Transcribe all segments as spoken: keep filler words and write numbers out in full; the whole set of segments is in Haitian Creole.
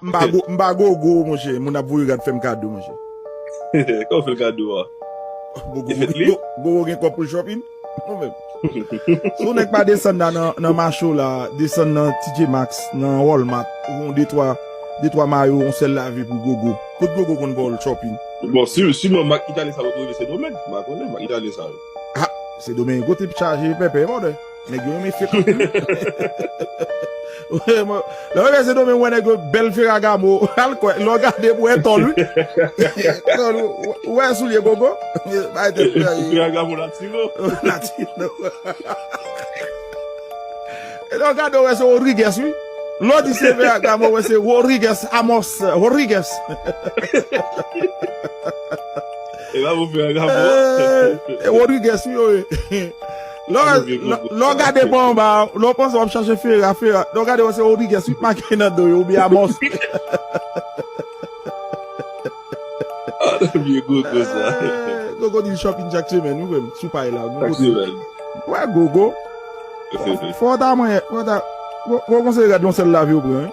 M pa go- m pa gogo, monchè. Moun ap voye rad fè m kado, monchè. Kòman w fè l kado a? Gogo, gogo gen kòb pou l shopping? Non, menm. Si yon nèg pa desann la nan, nan Macho la, desann nan T J Maxx, nan Walmart, ou yon de twa, de twa mayo, yon sèl lave pou gogo. Kot gogo konn ba w l shopping? Bon, si, siman mak Italyen sa yo te rive Sendomeng. M pa konnen, mak Italyen sa yo. Ah, Sendomeng kote chaje pèpè, mòdè. Nèg yo renmen fek anpil. Lè w rive Sendomeng, w wè nèg yo bèl Ferragamo. Al kwè, lè w gade pou wè tòl, wi. Tòl, ou wè soulye gogo. Bay tèt. Ferragamo Latino. Latino. E lè w gade, w wè se Rodriguez, wi. Lè w di se Ferragamo, w wè se Rodriguez, Amos, Rodriguez. E pa pou Ferragamo. Eh, e Rodriguez, wi, wi. Lè w- lè w- lè w gade pa anba, lè w panse w ap chache Fera, Fera, lè w gade, w wè se Rodriguez, wi, make nan do yo, oubyen Amos. Ah, vye gogo sa. Eh, gogo di shopping chak semèn, wi, frè m. Sou pay la, gogo. Chak semèn. Wè, gogo. Fò, fò w ta manyen, fò w ta, gogo, gogo se rad yon sèl lave w pran,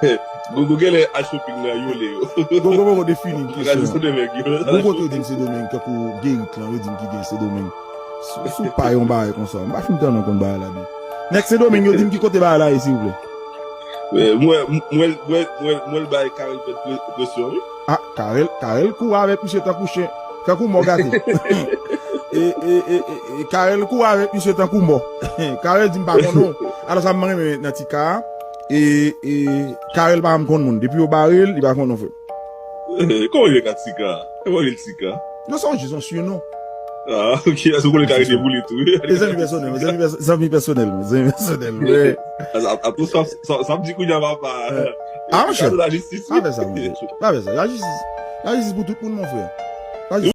wi. Gogo genlè al shopping nan yole yo. Gogo poko defini kesyon an. Gogo tou di m Sendomeng, tankou Gerit lan, yo di m ki gen Sendomeng. Sou, sou pa yon bagay konsa. M pa fin tande konn bagay la byen. Nèg Sendomeng, yo di m ki kote bagay la ye, silvouplè. Mwen, mwen, mwen, mwen, mwen bay Karel fè pre- presyon, wi. Ah, Karel, Karel kouri avèk misye tankou chen, tankou mò gate. E, e, e, e, e, Karel kouri avèk misye tankou mò. Karel di m pa konnen w. Alò sa m renmen nan ti ka a. E, e, Karel pa janm konn moun. Depi yo bare l, li pa konn non, frè. Kòman yo ka Tika? Kòman yo Tika? Non, se yon jis yon surnom. Ah, ok. Èske w konnen Karel deboule tou? E zanmi pèsonèl, zanmi pèso- zanmi pèsonèl, zanmi pèsonèl, wi. Sa, sa, sa, sa, sa m di kounye a, papa. Ah, monchè. Sa, lajistis, wi. Pa fè sa, monchè. Pa fè sa. Lajistis, lajistis pou tout moun, mon frè. Lajistis.